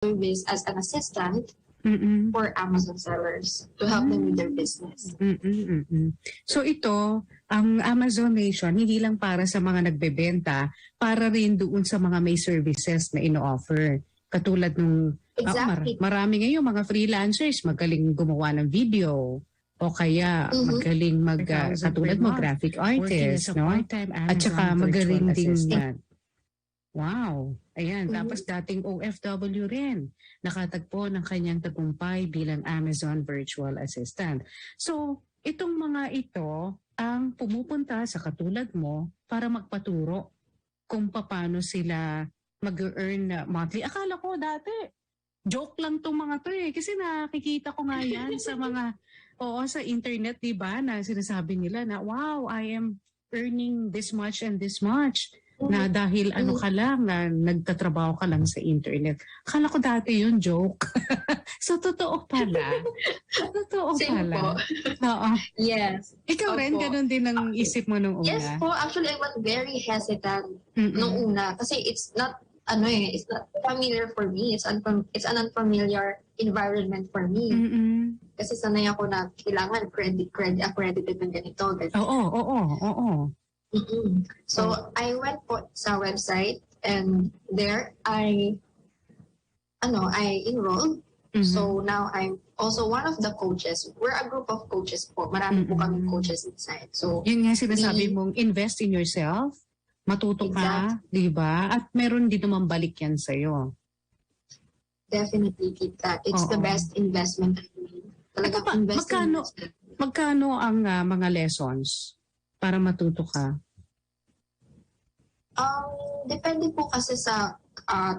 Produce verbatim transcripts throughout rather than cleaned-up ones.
service as an assistant Mm-mm. for Amazon sellers to help them with their business. Mm-mm, mm-mm. So ito, ang Amazon Nation, hindi lang para sa mga nagbebenta, para rin doon sa mga may services na ino-offer. Katulad nung, ah, mar- Exactly. marami ngayon mga freelancers, magaling gumawa ng video, o kaya Mhm. magaling mag, ah, Thousand katulad per mo, month, graphic working as artist, a no? part-time At saka Amazon magaling virtual ding assistant. mag- Wow. Ayan, Mhm. tapos dating O F W rin, nakatagpo ng kanyang tagumpay bilang Amazon virtual assistant. So, itong mga ito ang pumupunta sa katulad mo para magpaturo kung paano sila mag-earn na monthly. Akala ko dati, joke lang tong mga to eh. Kasi nakikita ko nga yan sa mga, oo, sa internet, di ba, na sinasabi nila na, "Wow, I am earning this much and this much." Na dahil ano ka lang, na nagtatrabaho ka lang sa internet. Akala ko dati yun, joke. So, totoo pala. Totoo Same pala. po. Oo. Yes. Ikaw rin, Opo. Ganun din ang isip mo nung una? Yes po. Actually, I was very hesitant Mm-mm. nung una kasi it's not, ano eh, it's not familiar for me. It's, unfam- it's an unfamiliar environment for me. Mm-mm. Kasi sanay ako na kailangan credit, credit, accredited ng ganito. Ganito. Oo, oo, oo. Mm-mm. So, I went po sa website and there I, ano, I enrolled. Mhm. So, now I'm also one of the coaches. We're a group of coaches po. Marami po Mm-mm. kaming coaches inside. So, Yun nga sinasabi Really? mong invest in yourself, matuto ka, di ba? At meron din naman balik yan sa'yo. Definitely, tita. It's the Oo. Best investment I made. Talagang Ito pa, investing in magkano- yourself. Magkano ang ah, mga lessons para matuto ka? Um, depende po kasi sa ah,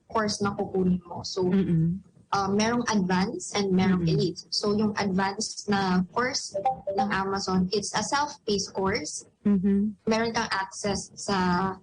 course na kukunin mo. So, Mm-mm. uh, merong advanced and merong Mm-mm. elite. So, yung advanced na course ng Amazon, it's a self-paced course. Mhm. Meron kang access sa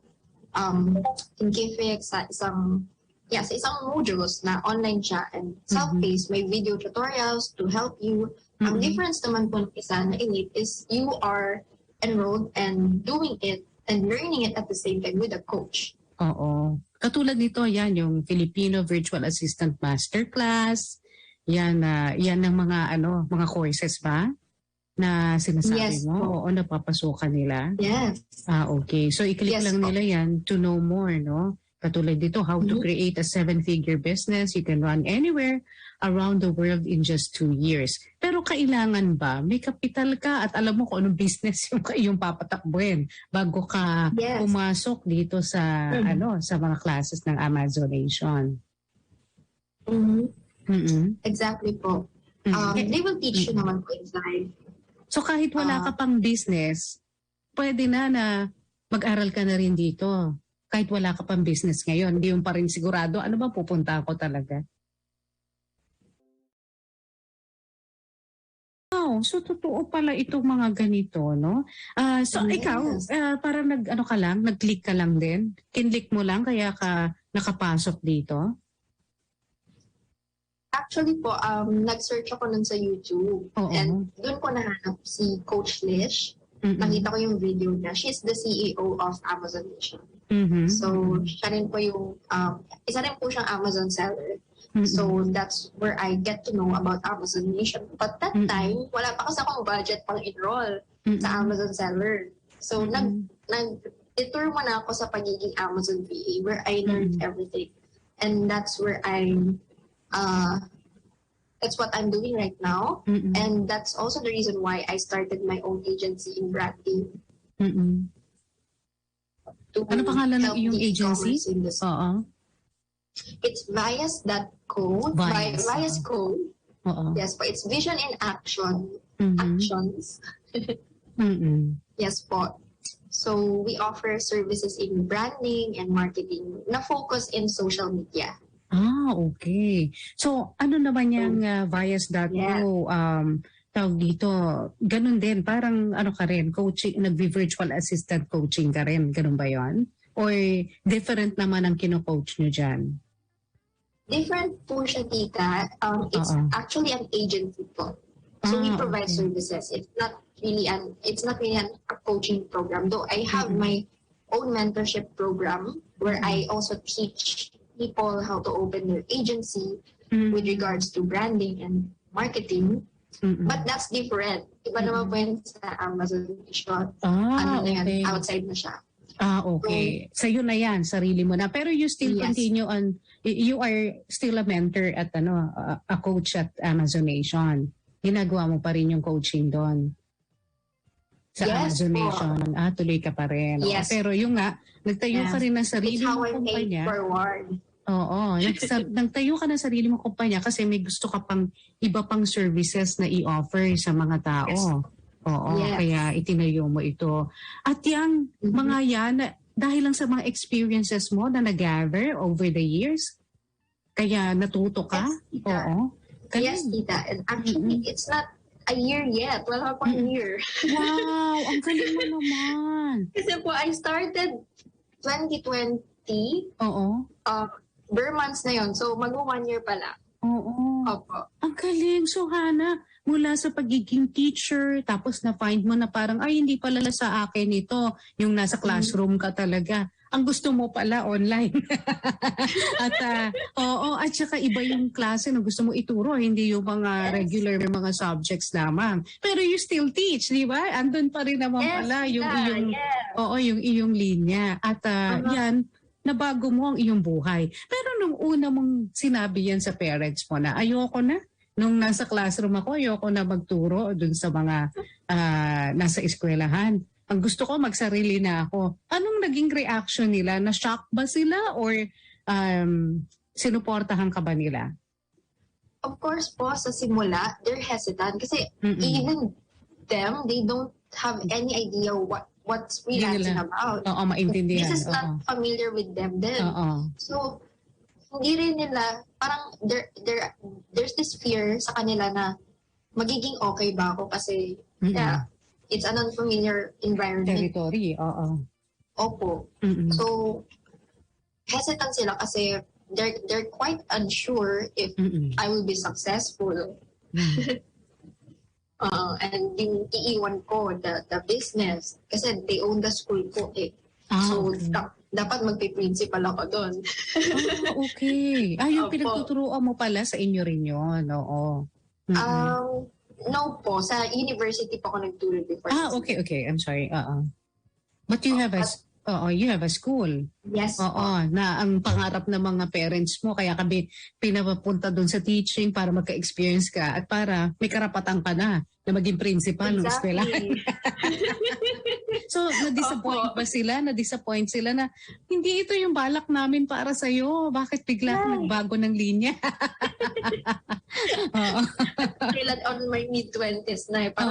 um, Thinkific, sa isang yeah, sa isang modules na online siya and self-paced, may video tutorials to help you. Ang Mm-mm. difference naman po ng isa na elite is you are enrolled and doing it and learning it at the same time with a coach. Oo. Katulad nito, yan, yung Filipino Virtual Assistant Masterclass. Yan, ah, yan ang mga, ano, mga courses ba na sinasabi Yes mo? po. Oo, napapasukan nila. Yes. Ah, okay. So, i-click Yes lang po. nila yan to know more, no? Katulad dito, how to Mhm. create a seven-figure business. You can run anywhere around the world in just two years. Pero kailangan ba may kapital ka at alam mo kung anong business yung iyong papatakbuhin bago ka Yes. pumasok dito sa Mhm. ano sa mga classes ng Amazon Nation? Mhm. Mm-mm. Exactly po. Mm. Um, Eh, they will teach you mm. naman po inside. So kahit wala Ah. ka pang business, pwede na na mag-aral ka na rin dito. Kahit wala ka pang business ngayon, hindi mo pa rin sigurado, "Ano ba pupunta ako talaga?" Wow, so totoo pala itong mga ganito, no? Ah, so Yes. ikaw, ah, parang nag, ano ka lang, nag-click ka lang din? Kinlik mo lang kaya ka nakapasok dito? Actually po, um, nag-search ako nun sa YouTube. Oo. And doon ko nahanap si Coach Lish. Mm-mm. Nakita ko yung video niya. She's the C E O of Amazon Nation. Mhm. So, siya rin po yung, um, isa rin po siyang Amazon seller. Mm-mm. So, that's where I get to know about Amazon Nation. But that Mm-mm. time, wala pa kasi akong budget pang enroll Mm-mm. sa Amazon seller. So, nag, Mm-mm. nag-detour muna ako sa pagiging Amazon V A where I learned Mm-mm. everything. And that's where I, uh, that's what I'm doing right now. Mm-mm. And that's also the reason why I started my own agency in branding. Mm-mm. To Ano pangalan ng help iyong the agency? e-commerce industry. Oo. It's Vias dot co. Vias, Vi- Vias oo. Co. Oo. Yes po, it's Vision in Action. Mhm. Actions. Mm-mm. Yes po. So, we offer services in branding and marketing na focus in social media. Ah, okay. So, ano naman yung ah, Vias dot co, Yeah. um, tawag dito, ganun din, parang ano ka rin, coaching, nagbi-virtual assistant coaching ka rin, ganun ba yon? Or different naman ang kino-coach nyo dyan? Different po siya, tita. Um, it's Oo. actually an agency po. So, we Ah, provide okay. services. It's not really an it's not really an, a coaching program. Though I have Mm-mm. my own mentorship program where I Mm-mm. also teach people how to open their agency Mm. with regards to branding and marketing. Mm-mm. But that's different. Iba naman po yun sa Amazonation. Ah, Ano na yan, okay. Outside na siya. Ah, okay. Sa'yo na yan, sarili mo na. Pero you still Yes. continue on, y- you are still a mentor at ano, a, a coach at Amazonation. Ginagawa mo pa rin yung coaching doon. Sa Yes Amazonation. Ah, tuloy ka pa rin. Oo. Yes. Pero yung nga, nagtayo ka Yes. rin ng sarili It's how mong I pay kumpanya. Forward. Oo. Nagsa- nagtayo ka ng sarili mong kumpanya kasi may gusto ka pang iba pang services na i-offer sa mga tao. Yes. Oo. Yes. Kaya itinayo mo ito. At yung Mhm. mga yan, dahil lang sa mga experiences mo na nag-gather over the years, kaya natuto ka? Yes, tita. Oo. Galing. Yes, tita. And actually, Mm-mm. it's not a year yet. Wala pa pong Mm-mm. year. Wow, ang galing mo naman. Kasi po, I started twenty twenty. Oo. Uh, Ber months na yon. So, mag one year pa lang. Oo. Opo. Ang galing. So, Hana, mula sa pagiging teacher, tapos na-find mo na parang, "Ay, hindi pala sa akin ito." Yung nasa Mm. classroom ka talaga. Ang gusto mo pala, online. At, ah, oo, at saka iba yung klase na gusto mo ituro, hindi yung mga Yes. regular mga subjects lamang. Pero you still teach, di ba? Andun pa rin naman Yes, pala yung tita. iyong, Yes. oo, yung iyong linya. At, ah, Uh-huh. yan, nabago mo ang iyong buhay. Pero nung una mong sinabi yan sa parents mo na, "Ayoko na, nung nasa classroom ako, ayoko na magturo dun sa mga, ah, nasa eskwelahan. Ang gusto ko, magsarili na ako." Anong naging reaction nila? Na-shock ba sila or, um, sinuportahan ka ba nila? Of course po, sa simula, they're hesitant. Kasi Mm-mm. even them, they don't have any idea what what's freelancing Hindi nila. About. Oo, maintindihan. This is Oo. Not familiar with them then. Oo. So, hindi rin nila, parang there, there, there's this fear sa kanila na magiging okay ba ako kasi Mm-mm. yeah, it's an unfamiliar environment. Territory, oo. Opo. Mm-mm. So, hesitant sila kasi they're, they're quite unsure if Mm-mm. I will be successful. Mm. Uh, and yung iiwan ko, the, the business. Kasi they own the school ko eh. Ah, So, okay. da- dapat magpi-principal ako doon. Ah, okay. Ah, yung Opo. Pinagtuturuan mo pala sa inyo rin yun. Oo. Mm-mm. Um, no po, sa university po ako nagturo before. Ah, okay, okay. I'm sorry. Oo. But you have a, s- oo, you have a school. Yes Oo, po. Na ang pangarap ng mga parents mo, kaya kami pinapapunta doon sa teaching para magka-experience ka at para may karapatan ka na na maging principal ng eskwela. Exactly. So, na-disappoint Opo. Ba sila? Na-disappoint sila na, "Hindi ito yung balak namin para sa'yo. Bakit bigla ka Ay. Nagbago ng linya?" Oo. Kailan on my mid-twenties na eh. Parang